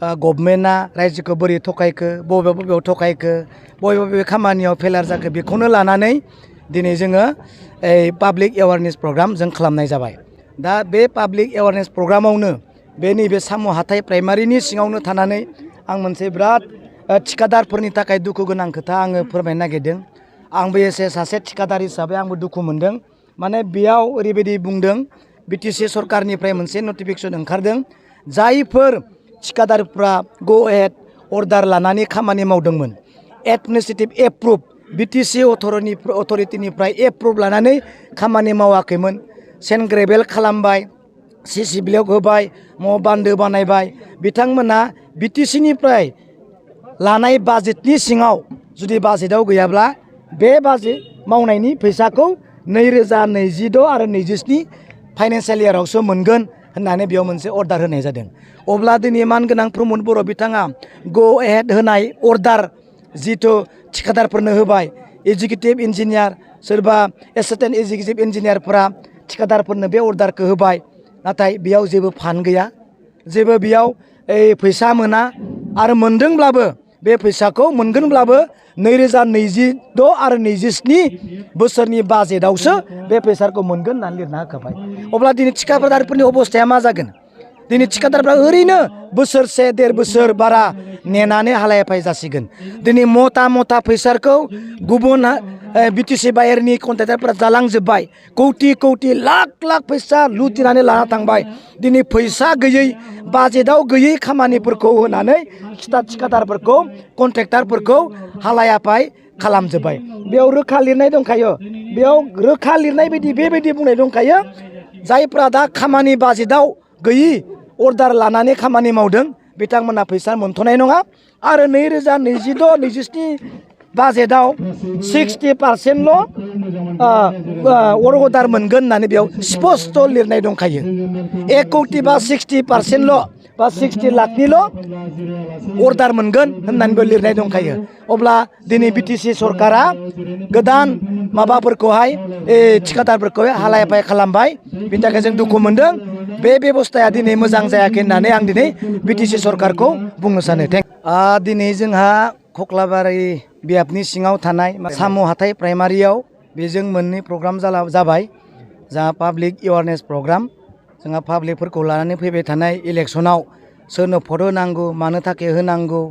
गभर्नमेन्टआ रायजोखौ बोरै थगायखो बबेयाव थगायखो बबे खामानियाव फेलार जाखो बेखौनो लानानै दिनै जोङो पाब्लिक एवारनेस प्रग्राम जों खालामनाय जाबाय। दा बे पाब्लिक एवारनेस प्रग्रामावनो बे नैबे साम' हाथाइ प्राइमारिनि सिङावनो थानानै आं मोनसे बिराद थिखादारफोरनि थाखाय दुखु गोनां खोथा आङो फोरमायनो नागिरदों। आंबो एसे सासे थिखादार हिसाबै आंबो दुखु मोनदों। माने बेयाव ओरैबायदि बुंदों बिटिसि सरकारनिफ्राय मोनसे नटिफिकेसन ओंखारदों जायफोर थिखादारफ्रा गो एहेड अर्डार लानानै खामानि मावदोंमोन एडमिनिस्ट्रेटिभ एप्रुभ बिटिसि अथरिटिनिफ्राय एप्रुभ लानानै खामानि मावाखैमोन सेन्ड ग्रेभेल खालामबाय सिसि ब्लक होबाय बान्दो बानायबाय बिथांमोना बिटिसिनिफ्राय लानाय बाजेटनि सिङाव जुदि बाजेटआव गैयाब्ला बे बाजेट मावनायनि फैसाखौ 2026 आरो 27 फाइनान्सियेल इयारावसो मोनगोन होननानै बेयाव मोनसे अर्डार होनाय जादों। अब्ला दिनै मानगोनां प्रमद बर' बिथाङा गो एहेड होनाय अर्डार जिथु थिखादारफोरनो होबाय एजुकेटिभ इन्जिनियार सोरबा एसिस्टेन्ट एजुकेटिभ इन्जिनियारफोरा थिखादारफोरनो बे अर्डारखौ होबाय नाथाय बेयाव जेबो फान्ड गैया जेबो बेयाव फैसा मोना आरो मोनदोंब्लाबो बे फैसाखौ मोनगोनब्लाबो 2026 आरो 27 बोसोरनि बाजेटआवसो बे फैसाखौ मोनगोन होननानै लिरना होखाबाय। अब्ला दिनै थिखादारफोरनि अबस्थाया मा जागोन? दिनै थिखादारफ्रा ओरैनो बोसोरसे 1.5 बोसोर बारा नेनानै हालाय-हाफाय जासिगोन। दिनै मता फैसाखौ गुबुन बिटिसि बाहेरनि कन्ट्रेक्टरफोरा जालांजोब्बाय कौटि लाख फैसा लुटिनानै लाना थांबाय। दिनै फैसा गैयै बाजेटआव गैयै खामानिफोरखौ होनानै थिखादारफोरखौ कन्ट्रेक्टरफोरखौ हालाय-हाफाय खालामजोब्बाय। बेयाव रोखा लिरनाय दंखायो बेयाव रोखा लिरनाय बायदि बेबायदि बुंनाय दंखायो जायफ्रा दा खामानि बाजेटआव गैयि अर्डार लानानै खामानि मावदों बिथांमोना फैसा मोनथ'नाय नङा आरो 2026-27 बाजेटआव 60%ल' अर्डार मोनगोन होननानै बेयाव स्पष्ट लिरनाय दंखायो। 1 कौटि बा 60%ल' बा 60 लाखनिल' अर्डार मोनगोन होननानैबो लिरनाय दंखायो। अब्ला दिनै बिटिसि सरकारा गोदान माबाफोरखौहाय थिखादारफोरखौहाय हालाय-हाफाय खालामबाय बिनि थाखाय जों दुखु मोनदों। बे बेबस्थाया दिनै मोजां जायाखै होननानै आं दिनै बिटिसि सरकारखौ बुंनो सानो। दिनै जोंहा खख्लाबारि बियाबनि सिङाव थानाय साम' हाथाइ प्राइमारियाव बेजों मोननै प्रग्राम जाबाय। जोंहा पाब्लिक एवारनेस प्रग्राम जोंहा पाब्लिकफोरखौ लानानै फैबाय थानाय इलेक्सनाव सोरनो भट होनांगौ मानो थाखाय होनांगौ